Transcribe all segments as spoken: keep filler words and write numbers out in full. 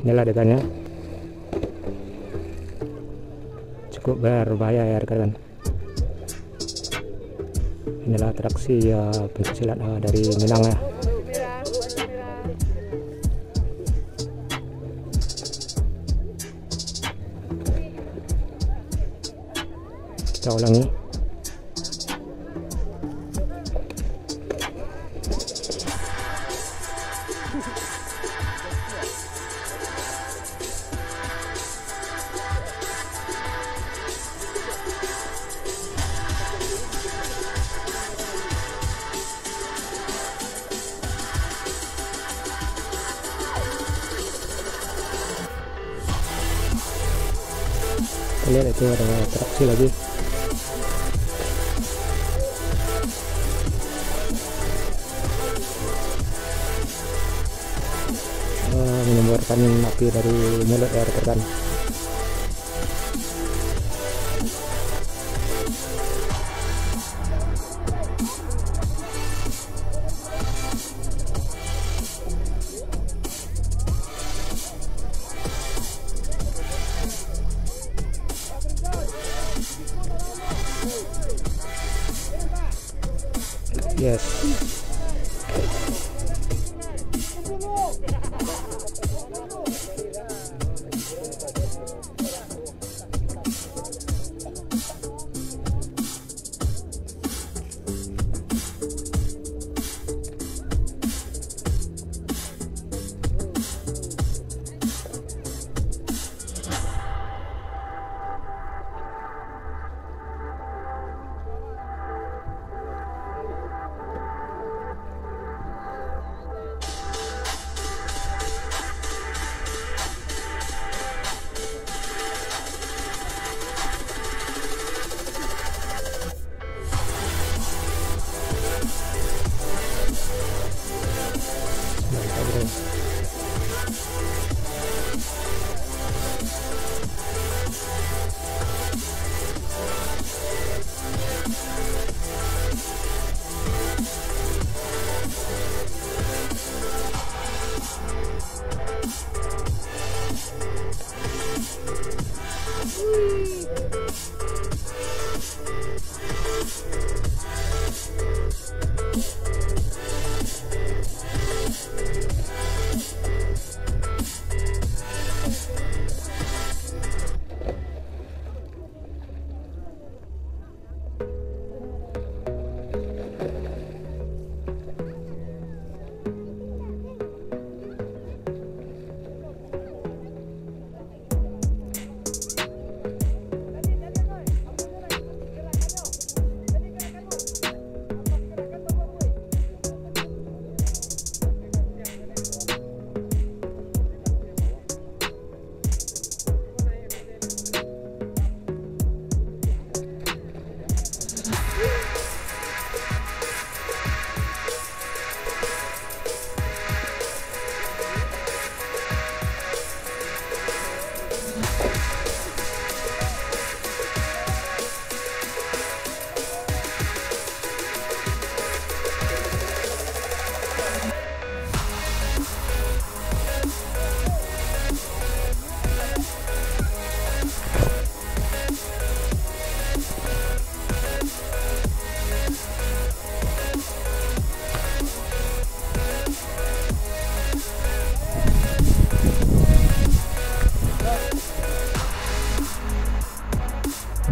Inilah dekanyo. Cukup berbahaya ya rekan-rekan. Inilah atraksi, ya, pencak silat, ah, dari Minang ya. Kita ulangi. Lihat itu, ada atraksi lagi. Ah, menyemburkan api dari mulut ya rekan-rekan. Yes.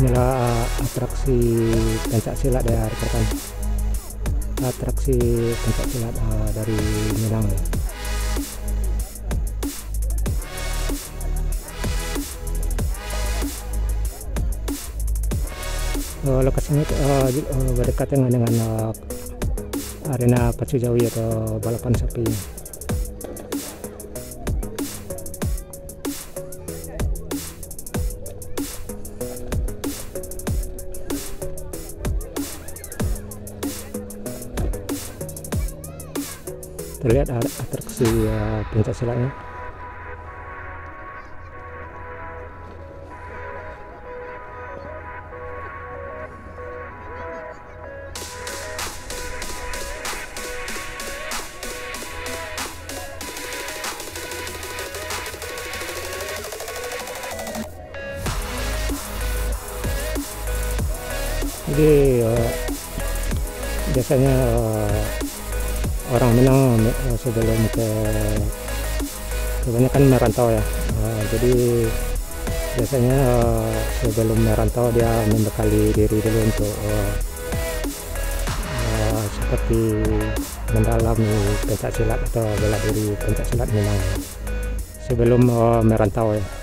Inilah, ah, atraksi pencak silat ya, rekan-rekan. Atraksi pencak silat, ah, dari Minang ya. Eh, lokasinya tu, eh, di, eh, berdekatan dengan, dengan, eh, arena pacu jawi atau balapan sapi. Terlihat a-, atraksi, eh, pencak silatnya. Jadi, eh, biasanya, eh, orang Minang, eh, sebelum ke, kebanyakan merantau ya. Eh, jadi biasanya, eh, sebelum merantau dia membekali diri dulu untuk, eh, eh, seperti mendalami pencak silat atau bela diri pencak silat Minang sebelum, eh, merantau ya.